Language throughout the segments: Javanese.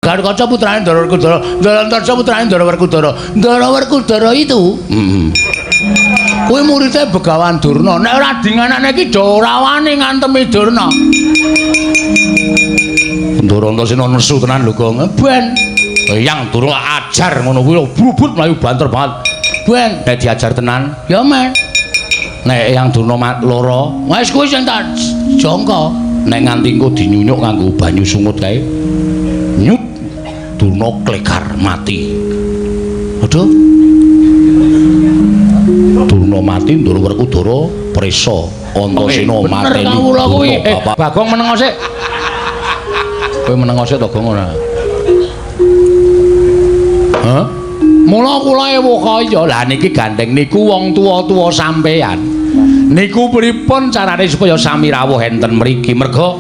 Garukaca putrane Ndara Werkudara, Ndara Antarja putrane Ndara Werkudara. Ndara Werkudara itu heeh. Kuwi muride Begawan Durna. Nek ora dinganane iki do ora wani ngantemi Durna. Ndara Antasena nesu tenan lho, Gong. Ben Eyang Durna ajar ngono kuwi brubut mlayu banter banget. Ben nek diajar tenan, ya men. Nek Eyang Durna lara, wis kuwi sing tak jangka. Nek nganti engko dinyunyuk nganggo banyu sungut kae. Nyut Durna klekar mati. Aduh. Durna mati, Ndara Werkudara prisa Antasena mateni. Kawula kuwi. Durna, Bapak. Bagong meneng sik. Kowe meneng sik to, Gong, ora? Hah? Mula kula ewuh kaya lah niki gandeng niku wong tuwa-tuwa sampeyan. Niku pripun carane supaya sami rawuh enten mriki? Merga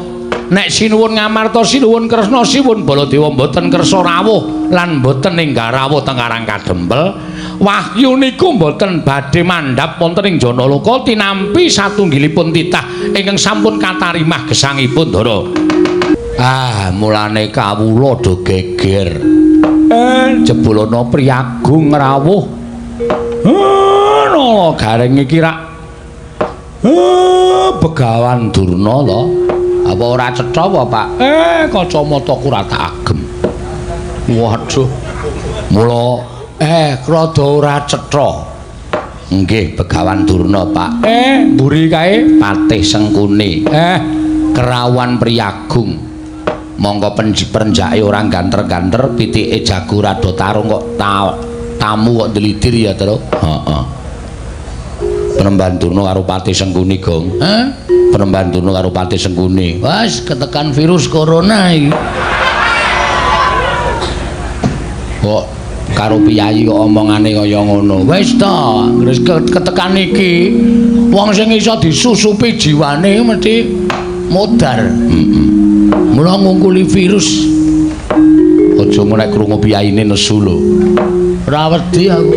nek sinuwun Ngamarta, sinuwun Kresna, sinuwun Baladewa mboten kersa rawuh lan mboten enggal rawuh teng Karang Kadempel, wahyu niku mboten badhe mandhap wonten ing Janaloka tinampi satunggilipun titah ingkang sampun katarimah gesangipun Ndara. Ah, mulane kawula do geger. Jebul ana priyagung rawuh. Nala gareng iki rak Begawan Durna to. Apa ora cetha apa, Pak? Kacamataku ora tak agem. Waduh. Mula rada ora cetha. Nggih, Begawan Durna, Pak. Mburi kae Patih Sengkuni. Kerawuhan priyagung. Mongko perenjake ora ganter-ganter, pitike jago rada tarung kok tamu kok ndlidir ya, Tru. Heeh. Penemban Durna karo Patih Sengkuni, Gong. Hah? Penemban Durna karo Patih Sengkuni. Wes ketekan virus corona iki. Kok karo piyayi kok omongane kaya ngono. Wis to, wis ketekan iki wong sing iso disusupi jiwane mesti modar. Heeh. Mula ngungkuli virus. Aja nek krungu piyayine nesu lho. Ora wedi aku.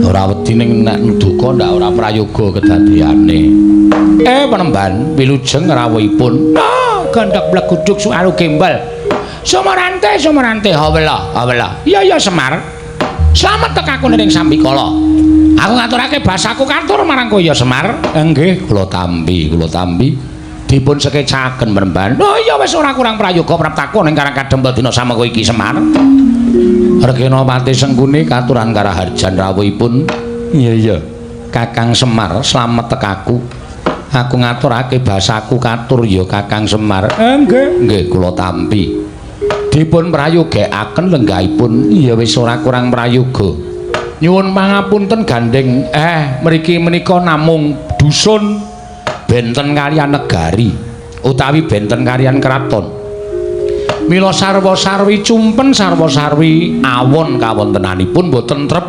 Ora wedi ning nek duka ndak ora prayoga kedadeane. Penemban wilujeng rawuhipun. Ah, gandhak bleguduk suaru gembal. Sumarante, sumarante, hawela, hawela. Iya ya Semar. Slamet tekaku ning sambikala. Aku ngaturake basaku katur marang kowe ya Semar. Nggih, kula tampi, kula tampi. Dipun sekecaken penemban. Oh iya wis ora kurang prayoga praptaku ning Karang Kadempel dina samengko iki Semar. Regena Patih Sengkuni katuran karaharjan rawuhipun. Iya iya. Kakang Semar slamet tekaku. Aku ngaturake basaku katur ya Kakang Semar. Nggih. Nggih, kula tampi. Dipun prayogekaken lenggahipun. Iya wis ora kurang prayoga. Nyuwun pangapunten gandeng. Mriki menika namung dusun benten kaliyan negari utawi benten kaliyan kraton. Mila sarwa-sarwi cumpen sarwa-sarwi awon kawontenanipun boten trep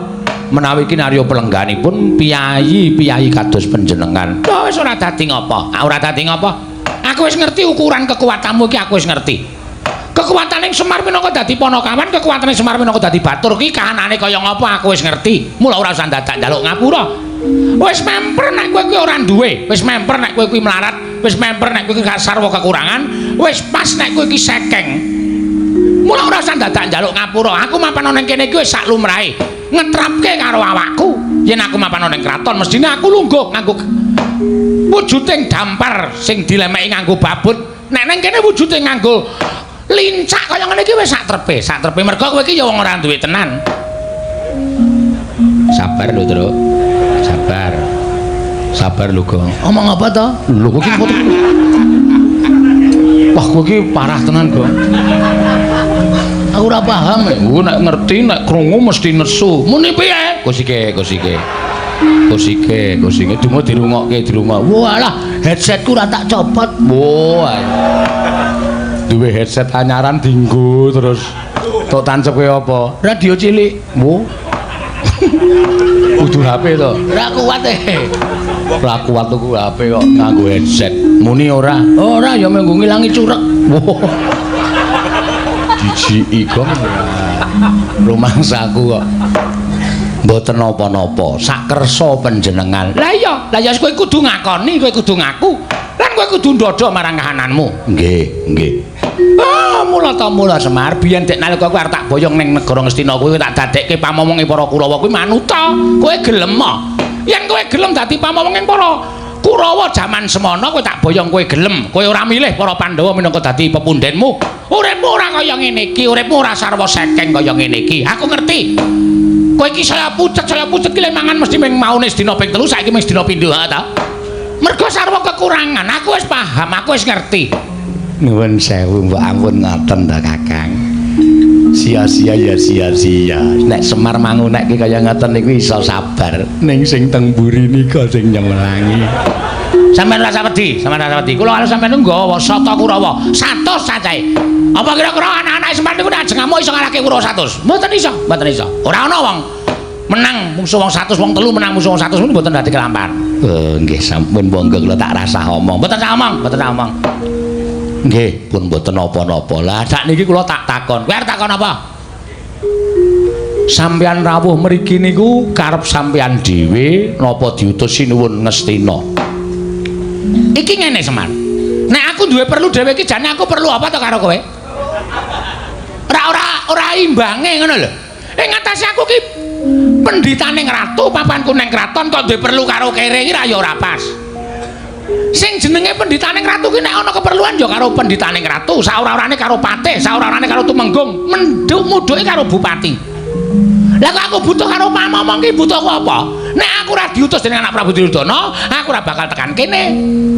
menawi kinarya pelengganipun piyayi-piyayi kados panjenengan. Oh, wis ora dadi ngapa? Ora dadi ngapa? Aku wis ngerti ukuran kekuatanmu iki, aku wis ngerti. Kekuatane Semar minangka dadi panakawan, kekuatane Semar minangka dadi batur ki kahanane kaya ngapa aku wis ngerti. Mula ora usah dadak njaluk ngapura. Wis memper nek kowe kuwi ora duwe, wis memper nek kowe kuwi melarat, wis memper nek kowe kuwi sarwa kekurangan, wis pas nek kowe iki sekeng. Mula ora usah dadak njaluk ngapura. Aku mapan ning kene iki wis sak lumrahe. Ngetrapke karo awakku. Yen aku mapan ning kraton mestine aku lungguh nganggo wujuding dampar sing dilemeki nganggo babut. Nek ning kene wujude nganggo lincak kaya ngene iki wis sak trepe, sak trepe mergo kowe iki ya wong ora duwe tenan. Sabar lho, Truk. Sabar. Sabar lho, Gong. Omong apa to? Lho kowe iki wah, kowe iki parah tenan, Gong. Aku ora paham. Kowe nek ngerti nek krungu mesti nesu. Muni piye? Kosike, kosike. Kosike, kosike dungo dirungokke, dirungok. Walah, headsetku ora tak copot. Wah. Duwe headset anyaran dinggo terus tok tancepke apa? Radio cilik. Wo. Kudu HP to. Ora kuat e. Ora kuat tuku HP kok nganggo headset. Muni ora? Ora ya menggo ngilangi curek. Wo. Jijiki kok. Rumangsaku kok. Mboten napa-napa, sakersa panjenengan. Lah iya, lah ya kowe kudu ngakoni, kowe kudu ngaku. Lan kowe kudu ndodho marang kahananmu. Nggih, nggih. Ah, mula ta mula Semar, biyen dek nalika kowe arep tak boyong ning negara Ngastina kuwi tak dadekke pamomonge para Kurawa kuwi manuta. Kowe gelem ah? Yen kowe gelem dadi pamomonge para Kurawa jaman semono kowe tak boyong kowe gelem. Kowe ora milih para Pandhawa minangka dadi pepundhenmu. Uripmu ora kaya ngene iki, uripmu ora sarwa sekeng kaya ngene iki. Aku ngerti. Kowe iki saya pucet ki le mangan mesti ming maune sedina ping 3, saiki ming sedina pindho ha ta. Mergo sarwa kekurangan, aku wis paham, aku wis ngerti. Nuwun sewu mbok ampun ngoten ta Kakang. Sia-sia ya sia-sia. Nek Semar mangunek ki kaya ngoten niku iso sabar. Ning sing teng mburi nika sing nyemelangi. Sampeyan ora wedi, sampeyan ora wedi. Kula karo sampeyan nggawa sata Kurawa 100 cacahe. Apa kira-kira anak-anak Semar niku nek ajeng ngamuk iso ngalahke Kurawa 100? Mboten iso, mboten iso. Ora ana wong menang mungsuh wong 100, wong telu menang musuh wong 100 niku mboten dadi kelampar. Oh, nggih sampun monggo kula tak rasah omong. Mboten sak omong, mboten sak omong. Nggih, pun mboten napa-napa. Lah sakniki kula tak takon. Kowe arep takon apa? Sampeyan rawuh mriki niku karep sampeyan dhewe napa diutus Sinuwun Ngastina? Iki ngene Semar. Nek aku duwe perlu dhewe iki jane aku perlu apa to karo kowe? Ora imbange ngono lho. Ing ngatasé aku ki pendhitane ratu, papanku ning kraton kok duwe perlu karo kere iki ra ya ora pas. Sing jenenge pendhitane ratu ki nek ana keperluan ya karo pendhitane ratu, saora-orane karo patih, saora-orane karo tumenggung, menduk mudhuke karo bupati. Lah kok aku butuh karo pamomong ki butuhku apa? Nek aku ora diutus dening anak Prabu Duryudana, aku ora bakal tekan kene.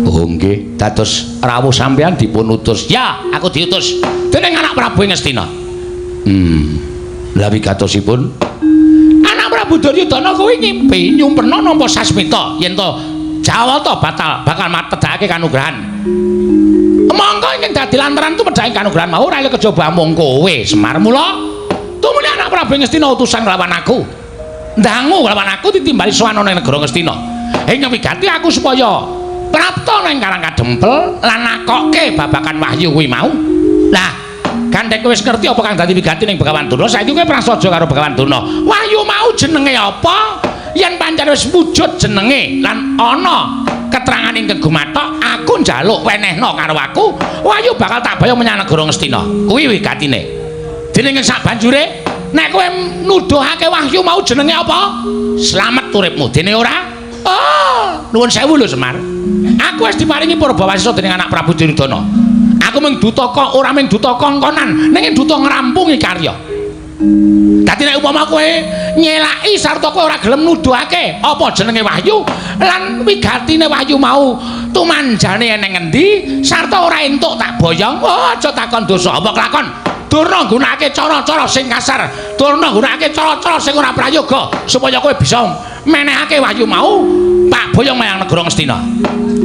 Oh nggih, dados rawuh sampeyan dipun utus. Ya, aku diutus dening anak Prabu Ngastina. Lah wigatosipun anak Prabu Duryudana kuwi ngimpi nyumpena nampa sasmita yen to Jawata batal bakal matedhake kanugrahan. Mongko ingkang dadi lantaran tumedhake kanugrahan mau ora kejaba amung kowe Semar. Mula tumune anak Prabu Ngastina utusan nglawan aku. Ndangu nglawan aku ditimbali sowan ana ing negara Ngastina. Ing wigati aku supaya prapta nang Karang Kadempel lan nakokke babakan wahyu kuwi mau. Lah, gandhek wis ngerti apa kang dadi wigati ning Begawan Durna, saiki kowe prasaja karo Begawan Durna. Wahyu mau jenenge apa? Yen pancen wis wujud jenenge lan ana keterangan ingkang gumathok, aku njaluk wenehna karo aku, wahyu bakal tak bayang menyang negara Ngastina. Kuwi wigatine. Dening sak banjure, nek kowe nuduhake wahyu mau jenenge apa? Slamet uripmu. Dene ora? Oh, nuwun sewu lho Semar. Aku wis diparingi purbawasisa dening anak Prabu Duryudana. Aku mung duta kok ora mung duta kongkonan, ning duta ngrampungi karya. Dadi nek upama kowe nyelaki sarta kowe ora gelem nuduhake apa jenenge wahyu lan wigatine wahyu mau tumanjane eneng endi sarta ora entuk tak boyong, oh aja takon dosa apa kelakon. Durna nggunakake cara-cara sing kasar, durna nggunakake cara-cara sing ora prayoga supaya kowe bisa menehake wahyu mau tak boyong menyang negara Ngastina.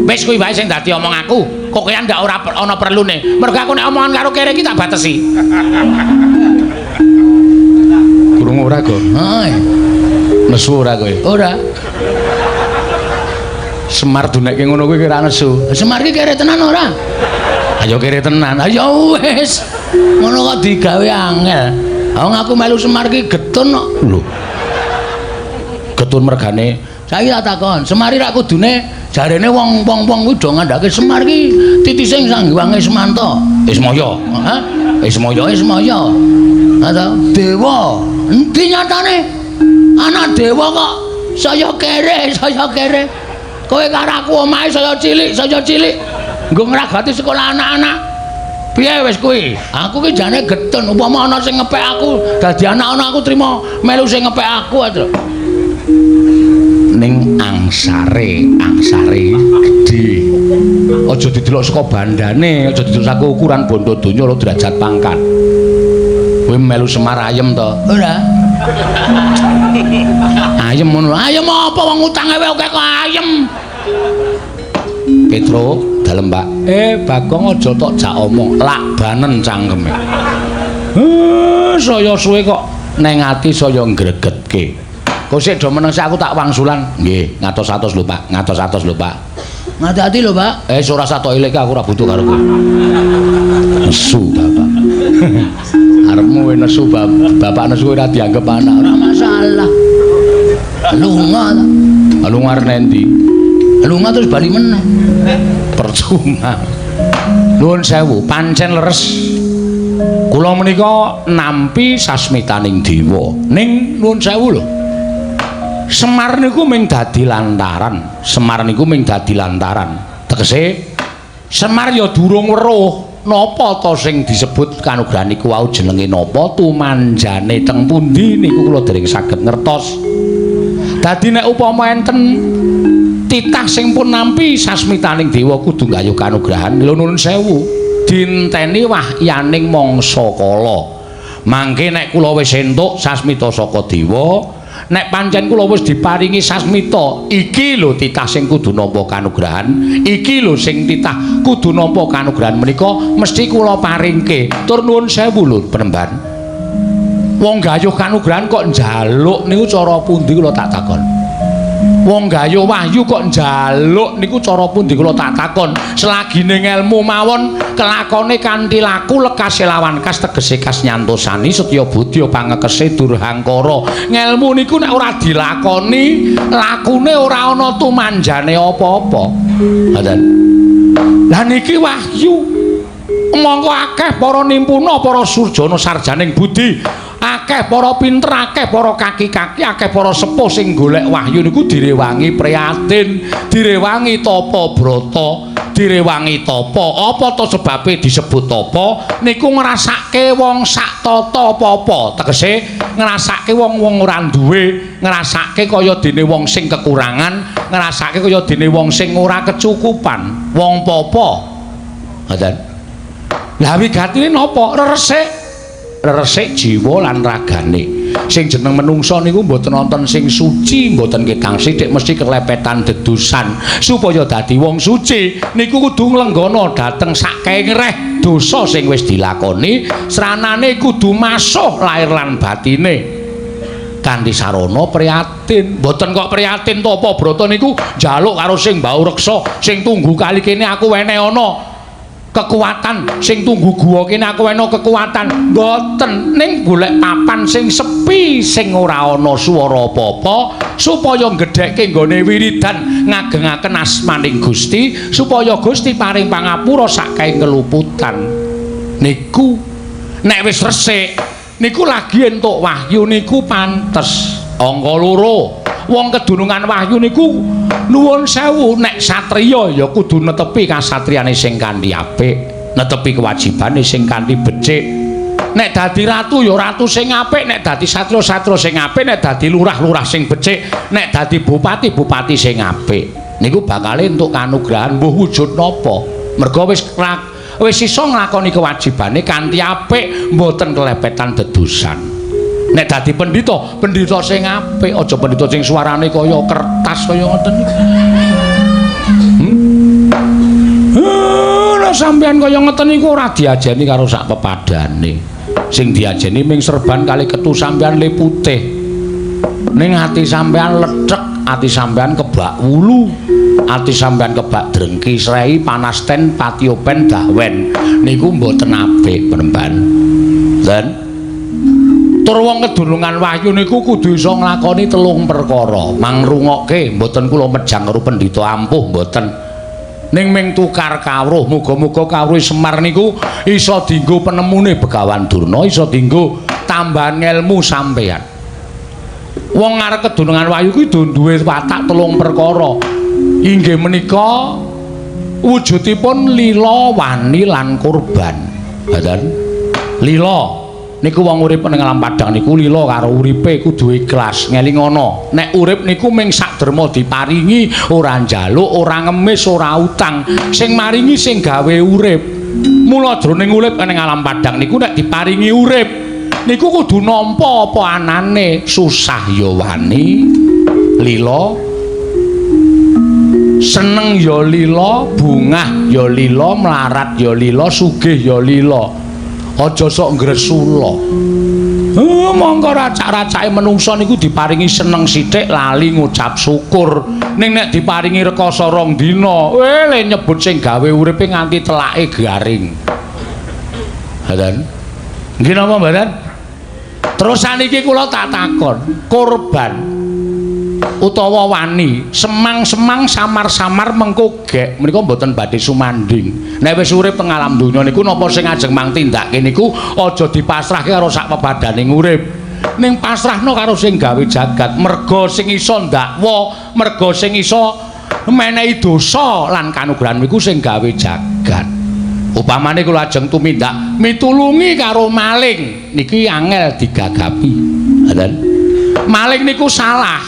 Wis kuwi wae sing dadi omong aku. Kok kowe ndak ora ana perlune. Mergo aku nek omongan karo kere iki tak batesi. Krungu ora, Go? Heeh. Nesu ora kowe? Ora. Semar dunekke ngono kuwi ora nesu. Semar ki kere tenan ora? Ayo kere tenan. Ayo wis. Ngono kok digawe angel. Wong aku melu Semar ki getun kok. Lho. Getun mergane. Saiki tak takon, Semar ki rak kudune jarene wong-wong kuwi do ngandhake Semar ki titise Sang Hyang Ismanta. Ismaya. Hah? Ismaya. Ismaya. Ha ta? Dewa. Endi nyatane? Anak dewa kok saya kere, saya kere. Kowe karo aku omahe saya cilik, saya cilik. Nggo ngragati sekolah anak-anak. Piye wis kuwi? Aku ki jane getun, upama ana sing ngepek aku, dadi anak-anak aku trimo melu sing ngepek aku aja. Ning angsare, angsare gedhe. Aja didelok saka bandane, aja didelok saka ukuran bondo donya lho derajat pangkat. Kowe melu Semar ayem to? Ora. Ayem ngono. Ayem apa wong utange wae akeh kok ayem. Petro dalem, Pak. Bagong aja tok jak omong, lak banen cangkeme. Saya suwe kok neng ati saya ngregetke. Kok sik do meneng sik aku tak wangsulan. Nggih, ngatos-atos lho, Pak. Ngatos-atos lho, Pak. Ngati-ati lho, Pak. Ora usah tok ilik aku ora butuh karo kowe. Nesu, Bapak. Arepmu nesu, Bapak nesu ora dianggep anak. Ora masalah. Lunga ta. Lunga arep endi? Lunga terus bali meneh. Percuma. Nuwun sewu, pancen leres. Kula menika nampi sasmitaning dewa. Ning nuwun sewu lho. Semar niku ming dadi lantaran. Semar niku ming dadi lantaran. Tegese Semar ya durung weruh napa ta sing disebut kanugrahan niku wau jenenge napa, tumanjane teng pundi niku kula dereng saged ngertos. Dadi nek upama enten titah sing pun nampi sasmitaning dewa kudu nggayuh kanugrahan, lho nuwun sewu, dinteni wahyaning mangsa kala. Mangke nek kula wis entuk sasmita saka dewa, nek pancen kula wis diparingi sasmita, iki lho titah sing kudu nampa kanugrahan, iki lho sing titah kudu nampa kanugrahan menika mesti kula paringke. Tur nuwun sewu lho penemban. Wong gayuh kanugrahan kok njaluk niku cara pundi kula tak takon. Wong gayuh wahyu kok njaluk niku cara pundi kula tak takon. Selagine ngelmu mawon kelakone kanthi laku lekase lawan kas tegese kas nyantosani setya budya pangekese durhangkara. Ngelmu niku nek ora dilakoni, lakune ora ana tumanjane apa-apa. Ngoten. Lah niki wahyu. Mongko akeh para nimpuna, para surjana sarjaning budi, akeh para pinter, akeh para kaki-kaki, akeh para sepuh sing golek wahyu niku direwangi prihatin, direwangi tapa brata, direwangi tapa. Apa to sebabe disebut tapa? Niku ngrasake wong sak tata apa-apa, tegese ngrasake wong-wong ora duwe, ngrasake kaya dene wong sing kekurangan, ngrasake kaya dene wong sing ora kecukupan, wong papa. Ngoten. Lah wigatine napa? Reresik. Reresik jiwa lan ragane. Sing jeneng menungsa niku mboten wonten sing suci, mboten ketang sithik mesti kelepetan dedusan. Supaya dadi wong suci niku kudu nglenggana dhateng sakengreh dosa sing wis dilakoni, sranane kudu masuh lair lan batine. Kanthi sarana prihatin. Mboten kok prihatin tapa brata niku njaluk karo sing mbau reksa, sing tunggu kali kene aku wene ana kekuatan, sing tunggu guwa kene aku wena kekuatan. Mboten, ning golek papan sing sepi sing ora ana swara apa-apa supaya nggedhekke nggone wiridan ngagengaken asmaning Gusti supaya Gusti paring pangapura saking keluputan. Niku nek wis resik niku lagi entuk wahyu niku pantes. Angka loro, wong kedunungan wahyu niku nuwun sewu nek satriya ya kudu netepi kasatriyane sing kanthi apik, netepi kewajibane sing kanthi becik. Nek dadi ratu ya ratu sing apik, nek dadi satriya-satriya sing apik, nek dadi lurah-lurah sing becik, nek dadi bupati-bupati sing apik. Niku bakale entuk kanugrahan mbuh wujud napa. Merga wis wis iso nglakoni kewajibane kanthi apik, mboten kelepetan dedusan. Nek dadi pendhita, pendhita sing apik, aja pendhita sing suarane kaya kertas kaya ngoten niku. Lah sampean kaya ngoten niku ora diajeni karo sak pepadane. Sing diajeni ming serban kali ketu sampean le putih. Ning ati sampean lethek, ati sampean kebak wulu, ati sampean kebak drengki srei panas ten patiopen dahwen. Niku mboten apik, penemban. Dan tur wong kedunungan wahyu niku kudu iso nglakoni telung perkara. Mangrungokke mboten kula mejang karo pendhita ampuh mboten. Ning ming tukar kawruh, muga-muga kawruh Semar niku iso dienggo penemune Begawan Durna, iso dienggo tambahan ngelmu sampeyan. Wong arep kedunungan wahyu kuwi duwe watak telung perkara. Inggih menika wujudipun lila, wani lan kurban. Ngoten. Lila niku wong urip ning alam padhang niku lila karo uripe kudu ikhlas, ngelingono. Nek urip niku ming sak derma diparingi, ora njaluk, ora ngemis, ora utang. Sing maringi sing gawe urip. Mula jroning urip ning alam padhang niku nek diparingi urip niku kudu nampa apa anane, susah ya wani, lila, seneng ya lila, bungah ya lila, mlarat ya lila, sugih ya lila. Aja sok ngresula. Mongko racak-racake menungsa niku diparingi seneng sithik lali ngucap syukur. Ning nek diparingi rekoso rong dina, le nyebut sing gawe uripe nganti telake garing. Ngoten. Nggih napa mboten? Terus saniki kula tak takon, korban. utawa wani, semang-semang samar-samar mengko gek menika mboten badhe sumanding. Nek wis urip teng alam donya niku napa sing ajeng mang tindake niku aja dipasrahke karo sak pepadaning urip. Ning pasrahno karo sing gawe jagat, merga sing iso ndakwa, merga sing iso menehi dosa lan kanugrahan niku sing gawe jagat. Upamane kula ajeng tumindak mitulungi karo maling niki angel digagapi. Ngoten. Maling niku salah.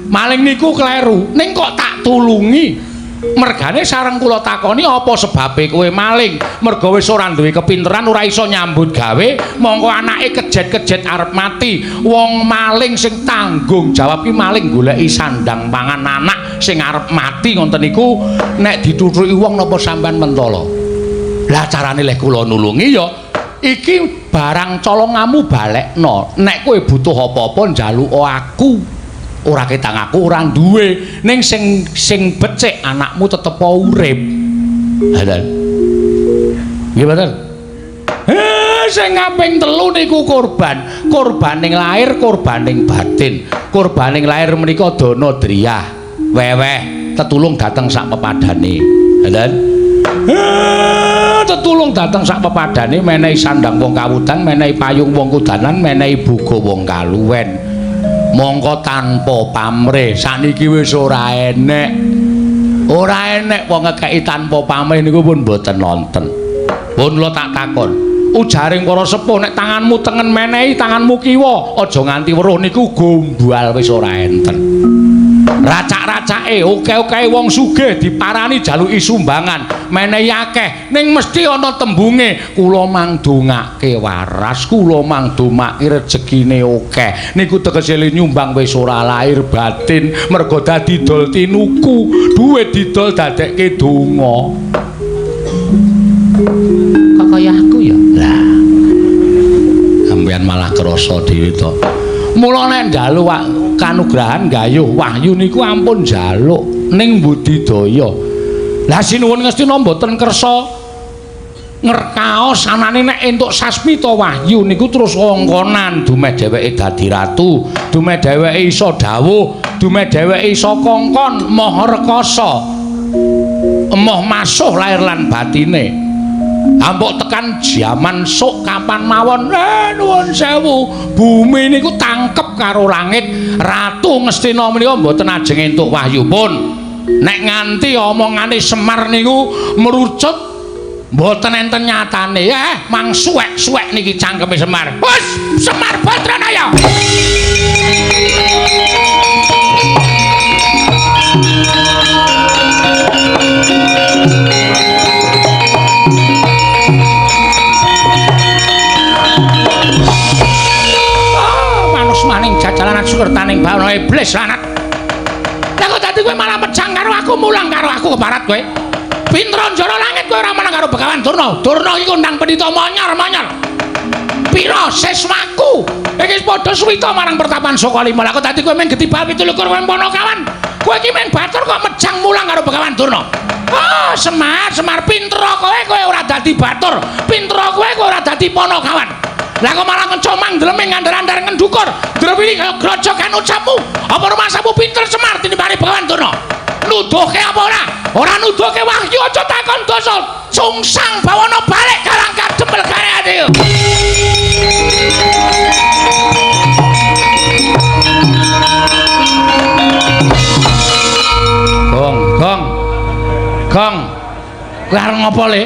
Maling niku kleru. Ning kok tak tulungi? Mergane sareng kula takoni apa sebabe kowe maling? Merga wis ora duwe kepinteran, ora iso nyambut gawe, mongko anake kejet-kejet arep mati. Wong maling sing tanggung jawab ki maling goleki sandang pangan anak sing arep mati ngoten niku nek dituthuki wong napa sampean mentala? Lah carane leh kula nulungi ya iki barang colongamu balekno. Nek kowe butuh apa-apa njaluk aku. Ora ketang aku ora duwe, ning sing sing becik anakmu tetep urip. Ngoten. Nggih mboten? Sing kaping telu niku korban. Korbaning lahir, korbaning batin. Korbaning lahir menika dana driyah, weweh, tetulung dateng sak pepadane. Ngoten. Tetulung dateng sak pepadane, menehi sandang wong kawudan, menehi payung wong kudanan, menehi buga wong kaluwen. Mongko tanpa pamrih saniki wis ora enek. Ora enek wong ngekeki tanpa pamrih niku pun mboten nonton. Pun kula tak takon, ujaring para sepuh nek tanganmu tengen menehi tanganmu kiwa, aja nganti weruh niku gombal wis ora enten. Racak-racake oke-oke wong sugih diparani jaluki sumbangan, menehi akeh, ning mesti ana tembunge kula mangdongake waras, kula mangdomake rejekine akeh. Niku tegese nyumbang wis ora lahir batin, mergo dadi dol tinuku, duit didol dadekke donga. Kok kaya aku ya? Lah. Sampeyan malah krasa dhewe to. Mula nek njaluk kanugrahan gayuh wahyu niku ampun njaluk ning budidaya. Lah sinuwun Ngastina mboten kersa ngerkaos anane nek entuk sasmita wahyu niku terus ongkonan dumeh dheweke dadi ratu, dumeh dheweke iso dawuh, dumeh dheweke iso kongkon maha rekasa, emoh masuh lahir lan batine. Ampuk tekan jaman sok kapan mawon, nuwun sewu, bumi niku tangkep karo langit. Ratu Ngastina menika mboten ajeng entuk wahyu pun. Nek nganti omongane Semar niku merucut mboten enten nyatane. Mang suwek-suwek niki cangkeme Semar. Wes, Semar Badranaya. Maning jajalanan sukertaning bawana iblis lanat. Lah kok dadi kowe malah mejang karo aku, mulang karo aku keparat kowe. Pinter njara langit kowe ora menang karo Begawan Durna. Durna iki kondang pendhita monyor-monyor. Pira siswaku iki padha suwita marang pertapan Sokalima. Lah kok dadi kowe mung getibal 27 kowe Panakawan. Kowe iki mung batur kok mejang mulang karo Begawan Durna. Ah, Semar, Semar pinter kowe, kowe ora dadi batur. Pinter kowe, kowe ora dadi Panakawan. Lah kok malah ngecomang ndleming ngandar-andar ngendukur drewili kaya grojogan ucapmu. Apa rumasamu pinter Semar tinimbane Begawan Durna? Nuduhke apa ora? Ora nuduhke wahyu aja takon dosa. Sungsang bawana balik karang kadempel gareane. Gong, gong. Gong. Kowe arep ngopo le?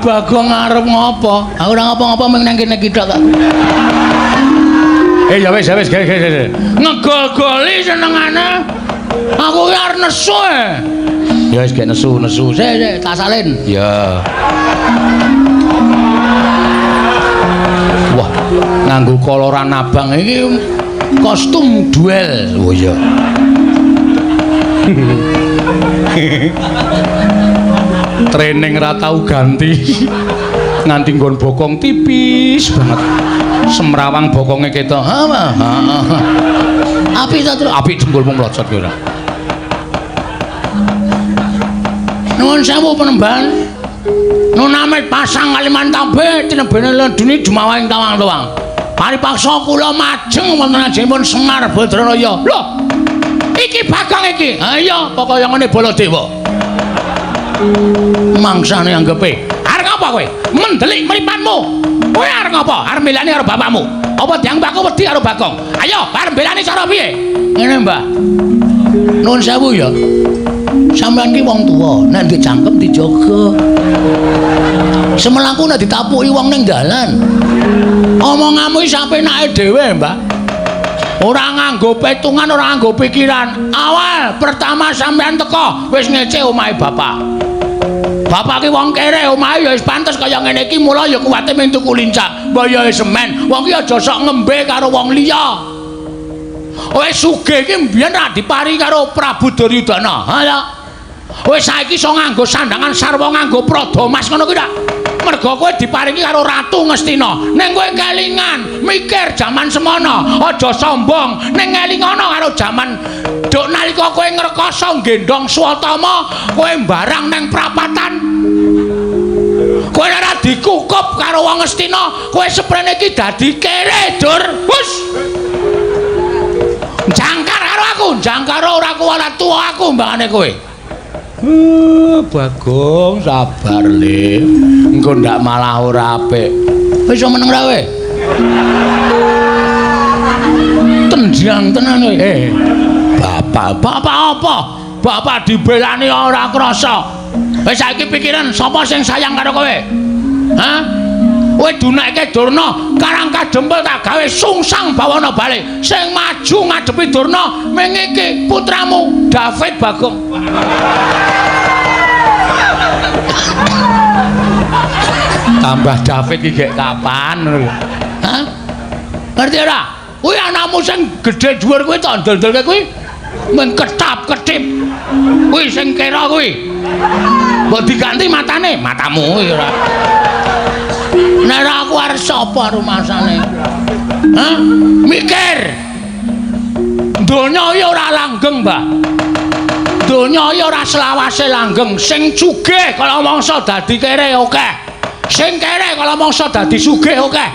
Bagong arep ngopo? Aku ora ngopo-ngopo mung nang kene iki tok kok. Ya wis, ya wis, ge. Ngegol-goli senengane. Aku ki arep nesu. Ya wis gek nesu-nesu. Sik, sik, tak salin. Ya. Wah, nganggo koloran abang iki kostum duel. Oh iya. Training ra tau ganti. Nganti nggon bokong tipis banget. Semrawang bokonge ketok. Ha ha. Apik ta, Tru? Apik jembulmu mlocot kowe ora. Nuwun sewu penemban. Nun amit pasang Kalimantan be tinebene ledune jumawa ing tawang-tawang. Paripaksa kula majeng wonten ajengipun Semar Badranaya. Lho, iki Bagong iki. Ha iya, pokoke ngene Baladewa. Mangsane anggepe. Arep ngapa kowe? Mendelik mripatmu. Kowe arep ngapa? Arep mbelani karo bapakmu. Apa dianggep aku wedi karo Bagong? Ayo, arep mbelani cara piye? Ngene, Mbah. Nuwun sewu ya. Sampeyan ki wong tuwa, nek ndek cangkem dijaga. Semelaku nek ditapuki wong ning dalan. Omonganmu iki sapenake dhewe, Mbah. Ora nganggo petungan, ora nganggo pikiran. Awal pertama sampeyan teko wis ngece omahe bapak. Bapak ki wong kere, omahe ya wis pantes kaya ngene iki, mula ya kuwate mung tuku lincak. Mbah ya semen. Wong ki aja sok ngembe karo wong liya. Wis sugih iki mbiyen ra dipari karo Prabu Duryudana. Ha ya. Wis saiki iso nganggo sandangan sarwa nganggo prada mas ngono kuwi ta. Mergo kowe diparingi karo Ratu Ngastina. Ning kowe kelingan mikir jaman semono, aja sombong. Ning ngelingono karo jaman duk nalika kowe ngrekoso nggendhong Swatama, kowe mbarang ning prapatan. Kowe ora dikukup karo wong Ngastina, kowe seprene iki dadi kere, Dur. Hus. Jangkar karo aku, jangkar ora kuwala tuwa aku mbangane kowe. Bagong sabar le. Engko ndak malah ora apik. Wis iso meneng ra kowe? Tenjang tenan kowe. Bapak, bapak apa? Bapak dibelani ora krasa. Wis saiki pikiran sapa sing sayang karo kowe? Hah? Kowe dunekke Durna, Karang Kadempel tak gawe sungsang bawana balik. Sing maju ngadepi Durna ming iki putramu David Bagong. Tambah David iki gek kapan ngono lho. Hah? Ngerti ora? Kuwi anakmu sing gedhe dhuwur kuwi tak ndel-ndelke kuwi mung ketap-ketip. Kuwi sing kira kuwi. Mbok diganti matane, matamu kuwi ora. Nek ora aku arep sapa rumasane? Hah? Mikir. Donya iki ora langgeng, Mbah. Donya iki ora selawase langgeng. Sing sugih kala mangsa dadi kere akeh. Sing kere kala mangsa dadi sugih akeh.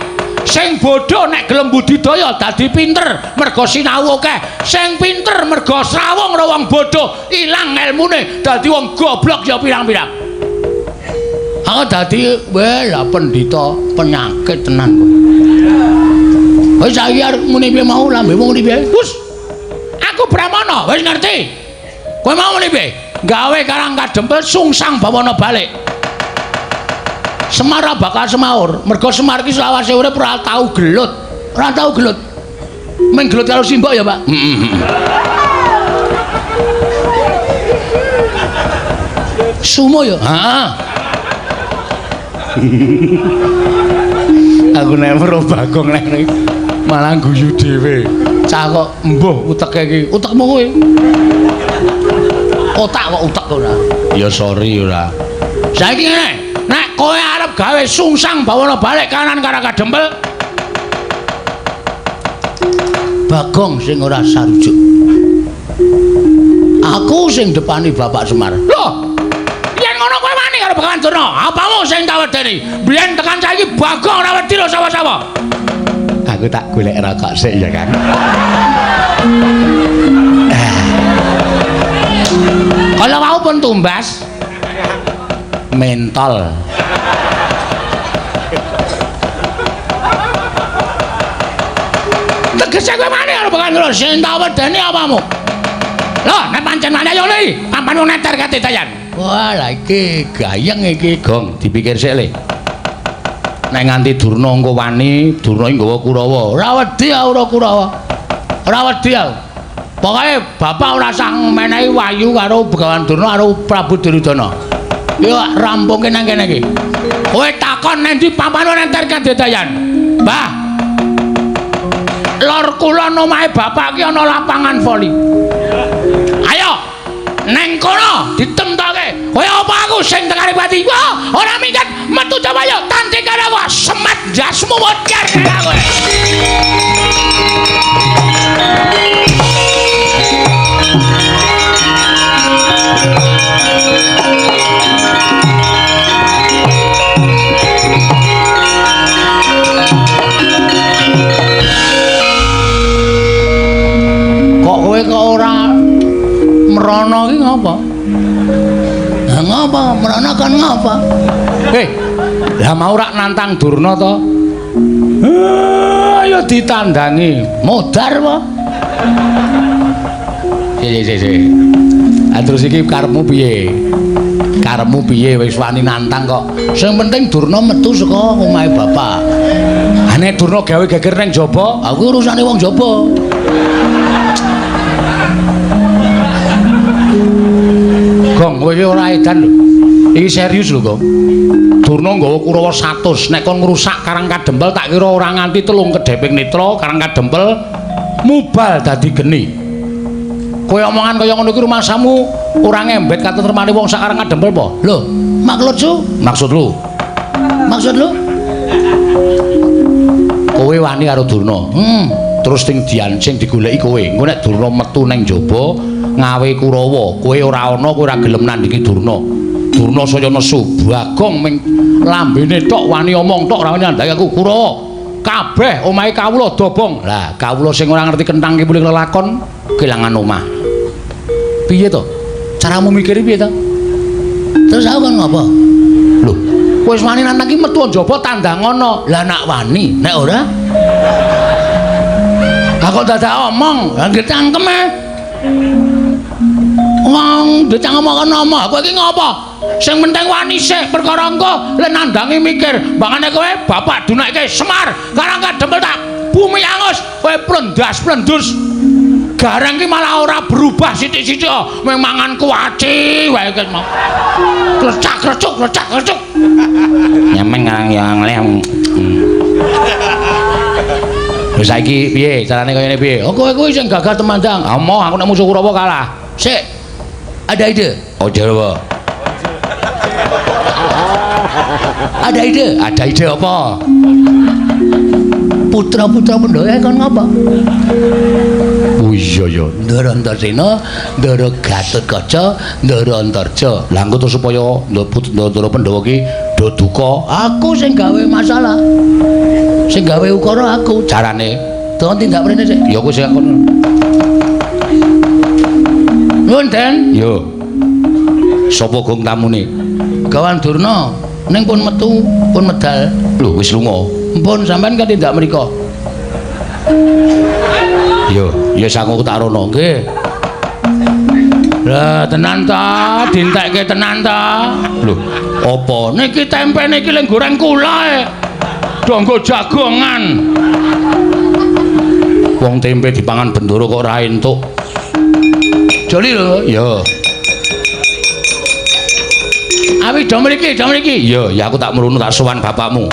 Sing bodho nek gelem budidaya dadi pinter mergo sinau akeh. Sing pinter mergo srawung karo wong bodho ilang elmune dadi wong goblok ya pirang-pirang. Aku dadi lah pendhita penyakit tenan kowe. Wis saiki arep muni piye mau lambemu muni piye? Wus. Aku Brahmana, wis ngerti. Kowe mau muni piye? Gawe Karang Kadempel sungsang bawana balik. Semar bakal semaur. Mergo Semar iki selawase urip ora tau gelut. Ora tau gelut. Mung gelut karo simbok ya, Pak. Heeh. Sumo ya? Heeh. Aku nek weruh Bagong nek malah guyu dhewe. Cah kok mbuh uteke iki. Utekmu kowe. Otak kok utek ora. Ya sorry ora. Saiki ngene, nek kowe arep gawe sungsang bawana balik kanan Karang Kadempel. Bagong sing ora sarujuk. Aku sing depani Bapak Semar. Loh. Yen ngono kowe wani karo Begawan Durna, apamu sing tak wedeni? Biyen tekan saiki Bagong ora wedi lho sapa-sapa. Aku tak golek rokok sik ya, Kang. Kalau mau pun tumbas mentol. Tegese kowe wani karo Begawan Durna, sing tak wedeni apamu? Lho, nek pancen wani ayo li, papan wong neter kate dayan. Wah, lah iki gayeng iki, Gong, dipikir sik le. Nek nganti Durna engko wani, Durna iki nggawa Kurawa. Ora wedi aku ora Kurawa. Ora wedi aku. Pokoke bapak ora usah menehi wahyu karo Begawan Durna karo Prabu Duryudana. Yo rampungke nang kene iki. Kowe takon nang ndi papane nenter kadedayan. Mbah. Lor kulon omahe bapak ki ana lapangan voli. Ayo neng kono ditemtoke. Kowe apa aku sing tekane pati? Wah, ora minggat metu coba yo tanding karo aku semat jasmu mocer karo kowe. Kon ngapa? Lah mau rak nantang Durna to? Ayo ditandangi. Modar apa? Sik. Ah terus iki karepmu piye? Karepmu piye wis wani nantang kok. Sing penting Durna metu saka omahe bapak. Ha nek Durna gawe geger ning jaba, aku urusane wong jaba. Gong, kowe iki ora edan lho. Iki serius lho, Gong. Durna nggawa Kurawa 100, nek kon ngrusak Karang Kadempel tak kira ora nganti 3 kedheping netra Karang Kadempel mubal dadi geni. Kowe omongan kaya ngono iki rumasamu ora ngembet katentremane wong sak Karang Kadempel apa? Lho, maksud lu? Maksud lu? Maksud lu? Kowe wani karo Durna. Terus sing diancing digoleki kowe. Engko nek Durna metu ning jaba ngawe Kurawa, kowe ora ana, kowe ora gelem nandhingi Durna. Durna saya nesu, Bagong ming lambene tok wani omong tok ora wani nandhangi aku Kurawa. Kabeh omahe kawula dobong. Lah, kawula sing ora ngerti kenthang kibule lelakon kelangan omah. Piye to? Caramu mikir piye to? Terus aku kon ngopo? Lho, wis wani nantang iki metu njaba tandang ana. Lah nak wani, nek ora? Lah kok dadak omong, lah nggih cangkeme. Wong dicangkem kono omong, kowe iki ngopo? Sing penting wani sik perkara engko le nandangi mikir, mbangane kowe bapak dunekke Semar, Karang Kadempel tak bumi angus, kowe plendas-plendus. Gareng ki malah ora berubah sithik-sithik, mung mangan kuaci wae ki mau. Krecak-krecuk, krecak-krecuk. Nyemeng yang lem. Wis saiki piye carane kaya ngene piye? Oh kowe kuwi sing gagah temandang. Amoh aku nek musuh Kurawa kalah. Sik. Ada ide? Oh Jawa. Ada ide? Ada ide apa? Putra-putra Pandhawa kon ngapa? Oh iya ya, Ndara Antasena, Ndara Gatotkaca, Ndara Antarja. Lah engko terus supaya Ndara Pandhawa ki do duka, aku sing gawe masalah. Sing gawe ukara aku. Carane tolong tindak mrene sik. Ya kowe sing kono. Nuwun, Den. Yo. Sapa gong tamune? Gawan Durna. Ning pun metu, pun medal. Lho, wis lunga. Mpun sampean kan tindak mriko. Yo, ya sangu tak rono nggih. Lah tenan ta, dintekke tenan ta. Lho, apa niki tempe niki lek goreng kula e. Donggo jagongan. Wong tempe dipangan bendoro kok ora entuk. Joli lho, ya. Awi do mriki, do mriki. Ya, ya aku tak mrunu tak sowan bapakmu.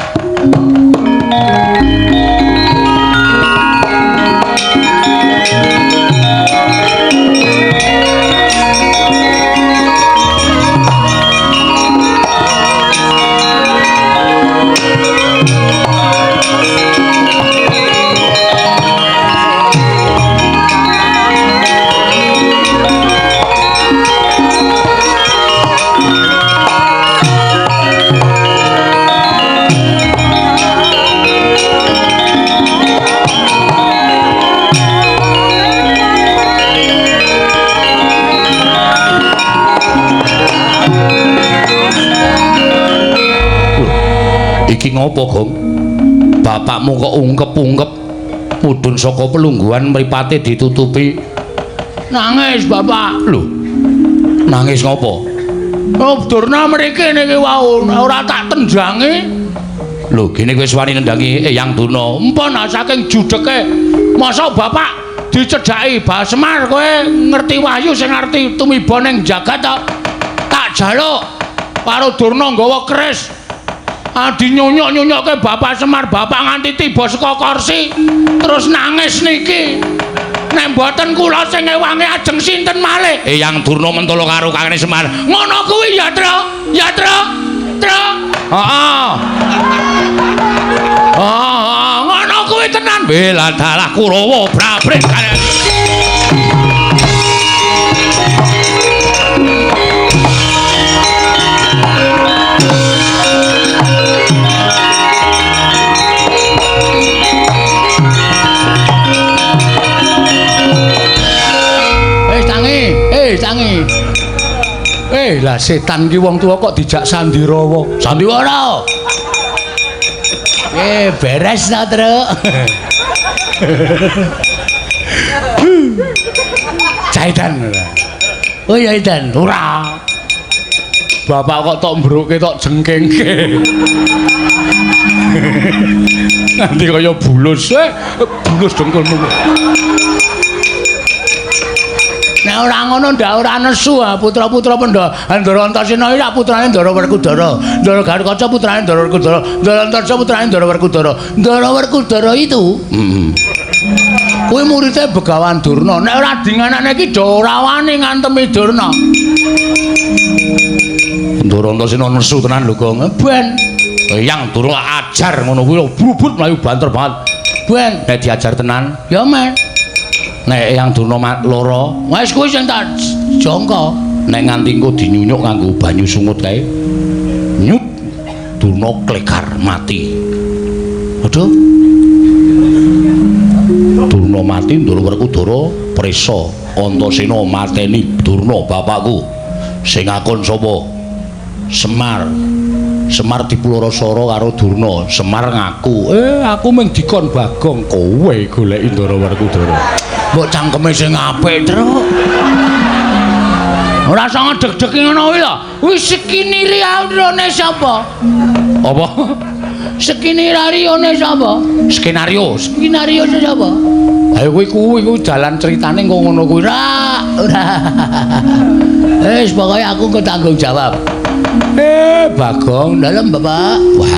Iki ngopo, Gong? Bapakmu kok ungkep-ungkep mudhun saka pelungguhan mripate ditutupi. Nangis, Bapak. Lho. Nangis ngopo? Oh, Durna mriki niki wau ora tak tendangi. Lho, gene kowe wis wani nendangi Eyang Durna. Empun saking judheke. Masa Bapak dicedhaki Bah Semar kowe ngerti wahyu sing ngerti tumiba ning jagat to? Tak jaluk karo Durna nggawa keris. Adi nyonyok-nyonyokke Bapak Semar, Bapak nganti tiba saka kursi terus nangis niki. Nek mboten kula sing ngewangi ajeng sinten malih? Eyang Durna mentolo karo Kakang Semar. Ngono kuwi ya, Tru. Ya, Tru. Tru. Heeh. Heeh, ngono kuwi tenan. Bela dalah Kurawa brabret. Tangi. Lah setan ki wong tuwa kok dijak sandirawa. Sandiwara. Beres ta, Truk. Caitan ora. Oh ya Idan, ora. Bapak kok tok mbruke tok jengkengke. Nanti kaya bulus, bulus dengkulmu. Nek ora ngono ndak ora nesu putra-putra Pandhawa. Ndara Antasena iki lak putrane Ndara Werkudara. Ndara Gatotkaca putrane Ndara Werkudara. Ndara Antarja putrane Ndara Werkudara. Ndara Werkudara itu kuwi muridé Begawan Durna. Nek ora dinganane iki do ora wani ngantemi Durna. Ndara Antasena nesu tenan lho, Gong. Ben Eyang Durna ajar ngono kuwi brubut mlayu banter banget. Ben nek diajar tenan, ya men. Nek Eyang Durna lara, wis kuwi sing tak jangka. Nek nganti engko dinyunyuk nganggo banyu sungut kae. Nyut Durna klekar mati. Aduh. Durna mati, Ndara Werkudara prisa. Antasena mateni Durna bapakku. Sing akon sapa? Semar. Semar dipulorosara karo Durna. Semar ngaku, aku mung dikon Bagong, kowe goleki Ndara Werkudara. Mbok cangkeme sing apik, Truk. Ora usah ngedeg-deg ngono kuwi lho. Wis skenario sapa? Apa? Skenario sapa? Skenario, skenario sapa? Ayo kuwi kuwi jalan ceritane kok ngono kuwi. Ora, ora. Wis pokoke aku engko tanggung jawab. Bagong, dalem Bapak. Wah.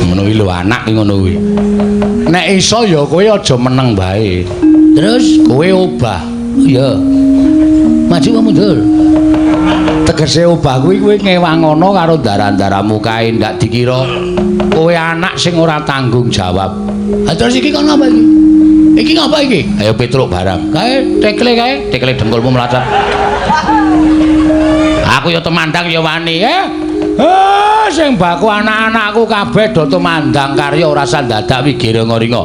Ngono kuwi lho anak ki ngono kuwi. Nek iso ya kowe aja meneng bae. Terus kowe obah. Iya. Maju apa mundur? Tegese obah kuwi kowe ngewangono karo daran-daramu kae ndak dikira kowe anak sing ora tanggung jawab. Ha terus iki kon ngapa iki? Iki ngapa iki? Ayo Petruk barang. Kae tekle kae, tekle dengkulmu mlacat. Aku ya temandang ya wani, Sing baku anak-anakku kabeh do tumandang karya ora sandadak wigiringa-ringa.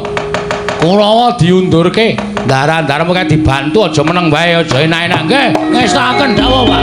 Kurawa diundurke, ndaran-ndaran kae dibantu aja meneng wae, aja enak-enak nggih. Ngestokaken dawuh, Pak.